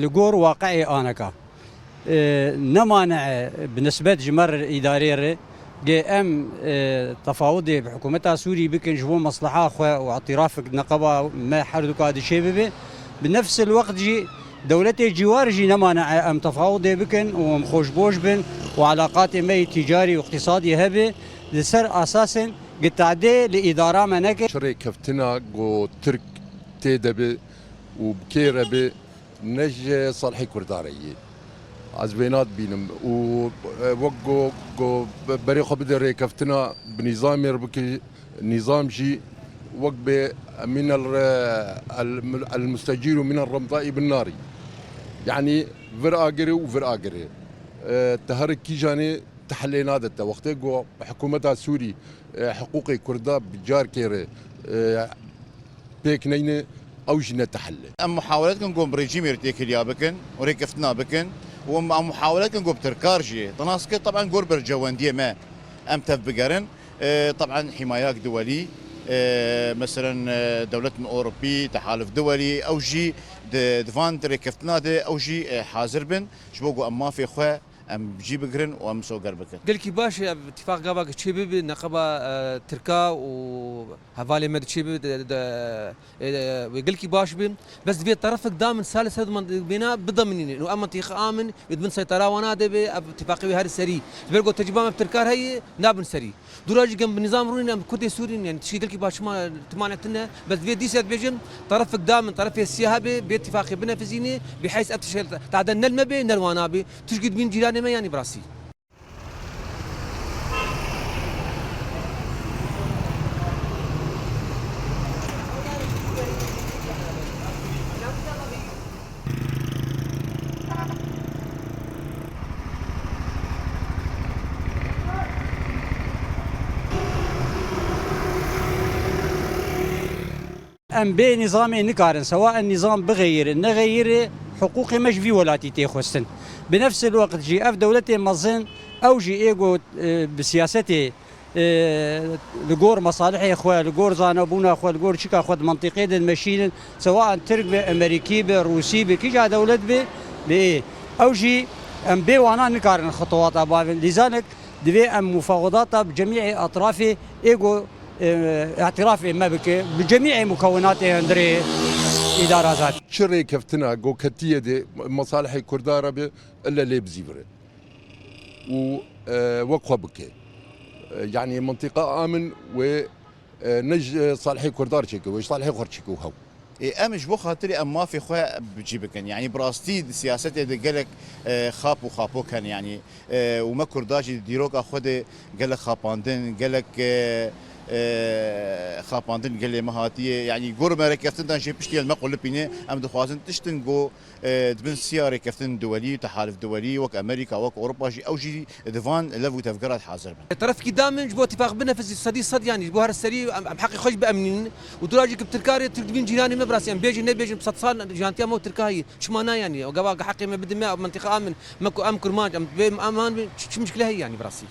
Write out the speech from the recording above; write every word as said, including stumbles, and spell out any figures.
Li gor waqi'ê aneka, e, ne mane bi nisbet ji me re, îdarê re, gê em, e, tefawudê bi hikûmeta Sûrî bikin ji bo mesleha xwe û îtirafek neqeba me her duka dişê bibe. Bi nefsil wext jî dewletê cîwar jî ne mane em tefawudê bikin û em xweşboş bin û elaqatê me yê tîcarî û îqtîsadî hebe, li ser asasên gi tadê li îdara me neke. Çi rêkeftina ku Tirk tê de be û bi kê re be, ne ji salihê Kurda re yê. Ez vêna dibînim û, e, wek ku, ku berê xwe bide rêkeftina bi nîzamê re bike, nîzam jî wek bê minel re-, el, el mustecîr û minel remdaî bin narî. Yanî vir agirê û vir agirê. E, te her kîjanê tehlê nade te. Wextê ku hikûmeta Sûrî, e, hiqûqê Kurda bi carkê re, e, pêk neyne, ew jî ne tehlê. Em muhawele dikin ku em bi rejîmê re têkiliya bikin û rêkeftina bikin û em, em muhawele dikin ku bi tirkar jî. Te nas kir, teben gor berjewendiyê me em tev bigerin. E, teben hîmayek duwelî, e, meselen, e, dewletên Ewropî, tehaluf duwelî, ew jî di, di van rêkeftina de ew jî, e, hazir bin, ji bo ku em mafê xwe em cî bigirin û em misoger bikin. Gelkî baş e, ev tifaq gava ki çê bibe, neqeba, e, Tirka û hevalê me di çê bibe, de, de, e, wê gelkî baş bin. Bes divê terefek da min salê ser man-, bêna bida min nînin. Û em mentiqa min, wê di bin seytara wana de be, ev tifaqê wê her serî. Ji ber ku tecrüba me bi Tirkar heye, nabin serî. Dûra jî gem bi nîzam rûnîn, em Kurdê Sûrîn, yani tişkî gelkî baş çima, timanetine, bes divê dîsa dibêjin, terefek da min, terefê siya hebe, bê tifaqê binefizînê, bi heys ev tişkî tade nel me bê, nel wana bê. Tişkî dibîn cîranê me, yani bi rastî. Em bê nîzamê nikarin, sewa em nîzam bixeyirin, nexeyire, hiqûqê me ji vî welatî tê xwestin. Bi nefsil weqt jî ev dewletê mezin, ew jî ê got, e, bi siyasetê, e, li gor mesalihê xwe, li gor zanebûna xwe, li gor çika xwe di mentiqê de dimeşînin, sewa em Tirk be, Emerîkî be, Rûsî be, kîja dewlet be, be ê. Ew jî em bê wana nikarin xitewata bavin. Lîzanek divê em mufawedata bi cemî etrafê ê got, e, îtirafê me bike, bi cemî mukewinatê hundirê îdara zat. Çi rêkeftina ku ketiye de mesalihê Kurda re be, ille lê bizîvire. Û, e, wek xwe bike. E, yanî mentiqa amin wê, e, ne ji salihê Kurda re çêke, wê ji salihê xwe re çêke û hew. Ê, em ji bo xatirê em mafê xwe bi cî bikin. Yanî bi rastî di siyasetê de gelek, e, xap û xapok hene. Yanî, e, û me Kurda jî di dîroka xwe de gelek xapandin, gelek, e, e, xapandin gelê me hatiye. Yanî gor me rêkeftin dan jê piştî me qulipîne. Em dixwazin tiştin ku, e, di bin siya rêkeftin duwelî, tehalif duwelî, wek Amerîka, wek Ewropa jî, ew jî di van lev û tevgera de hazir bin. Terefkî da min ji bo tifaq binefizî sedî sed, yanî ji bo her serî em, em heqê xwe jî biemnînin û dûra jî ki bi Tirka re, Tirk dibîn cîranê me bi rastî. Em bêjin nebêjin bi sed sal jiyantiya me û Tirka heye. Çima na yanî? Gava heqê me bidin me, mentiqa amin, me ku em kurmanc, em bê aman bin, çi, çi mişkile heye yanî bi rastî?